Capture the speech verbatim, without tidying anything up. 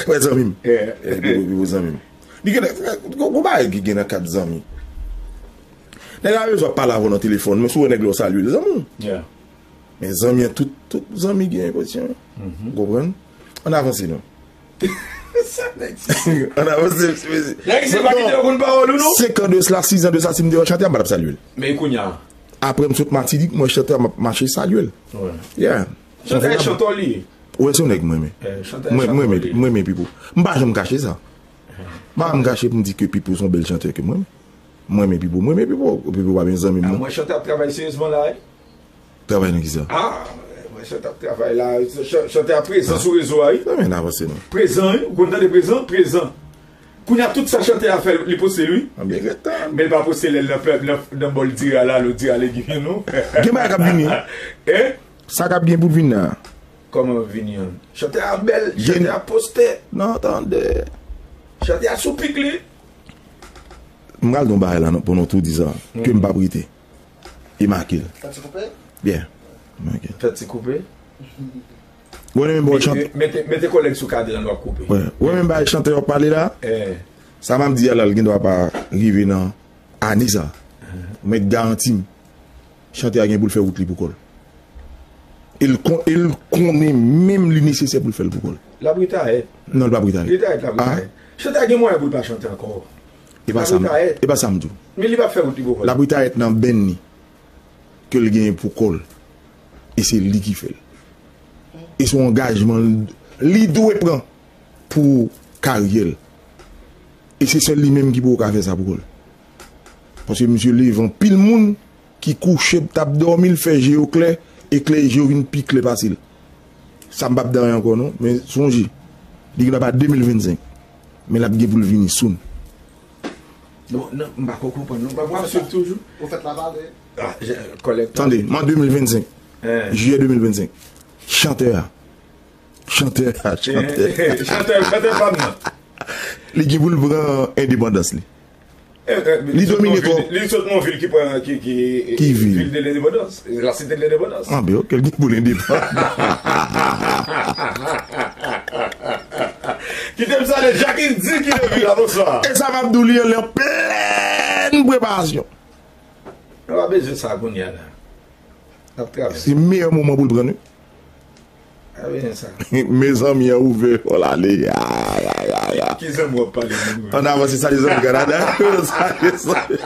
Wè zanmi m. Yeah. Eh, Pipo, Pipo zanmi m. Li gen, gon, gon bagay ki gen nan kad zanmi. Nèg la bezwen pale avè w nan telefòn, men si w wè nèg la w salye l, zanmi w. Yeah. Men zanmi an, tout, tout zanmi gen pozisyon. Ou konprann? Ann avanse non. Sa nèg si. Ann avanse, mesye, mesye. Nèg si pa kite yo konn pawòl ou non. Senk an de sila, sis an de sa, si m te wè chantè a, m pa t ap salye l. Men kounye a. Apre m sot Matinik, mwen chantè a, m ap mache salye l. Yeah. Chantè a chantè w li ye. Ou wè se yon nèg mwen renmen. Mwen, mwen renmen, mwen renmen Pipo. M pa janm kache sa. M pa janm kache pou m di ke Pipo se yon bèl chantè ke mwen renmen. Mwen renmen Pipo, mwen renmen Pipo. Pipo pa byen zanmi m non. Mwen chantè ap travay seryezman la wi. Travay nan kisa? Ah, mwen chantè ap travay la. Chantè ap prezan sou rezo a wi. Sa men avanse non. Prezan wi, ou konn tande prezan, prezan. Kounye a tout sa chantè a fè li poste l wi. Anbyen gentan. Men l pa poste lè l nan flèv nan, nan bòl dira la, lo dira legim non. Gen bagay k ap vini. Hein? Sa k ap gen pou l vin la. Kòman vini an? Chantè a bèl, chantè a poste. Non, tande. Chantè a sou pik li. M pral di yon bagay la non, pou nou tou di sa. Ke m p ap rete. E make l. Fè ti koupe? Byen. Make l. Fè ti koupe? Ou wè menm bagay chantè. Mete, mete kòlèg sou kadran w ap koupe. Ou wè menm bagay chantè w ap pale la? Sa m ap di a la, l gen dwa pa rive nan ane sa. Mwen garanti m. Chantè a gen pou l fè wout li pou kò l. E l kon, e l konnen menm li nesesè pou l fè l pou kò l. L ap retayèt. Non, l p ap retayèt. Retayèt, l ap retayèt. Chantè a gen mwayen pou l pa chante ankò. E pa sa m, e pa sa m di w. Men li p ap fè wout li pou kò l. L ap retayèt nan benn li ke l genyen pou kò l. E se li ki fè l. E se yon angajman li dwe pran pou karyè l. E se sèl li menm ki poko ka fè sa pou kò l. Paske misye leve anpil moun ki kouche t ap dòmi, l fè je yo klè, e klè je yo vin pi klè pase l. Sa m p ap dèyè ankò non, men sonje, li gen dwa pa de mil vennsenk, men l ap gen pou l vini soon. Non, non, m pa ko konprann non, m pa ko swiv toujou. Ou fèt la pale. Ah, kòlèg. Tande, m an de mil vennsenk, jiyè de mil vennsenk, chantè a, chantè a, chantè a. Chantè, chantè pa m nan. Li gen pou l pran endepandans li. Li domine kò. Li sot nan yon vil ki pran, ki, ki, ki vil de lendepandans. La cité de l'indépendance. Ah, ben, ok, li gen pou l endepandans. Kite m salye Jackie di ki de vil la, bonswa. E sa m ap di w, li an, li an plèn preparasyon. Nou pa bezwen sa kounye a la. N ap travay. Se meyè moman pou l pran nou. A byen sa. Mezanmi an ouvè, oh la le, ya, ya, ya, ya. Ki zanmi w ap pale moun wi? Ann avanse, salye zanmi Kanada. Salye zanmi.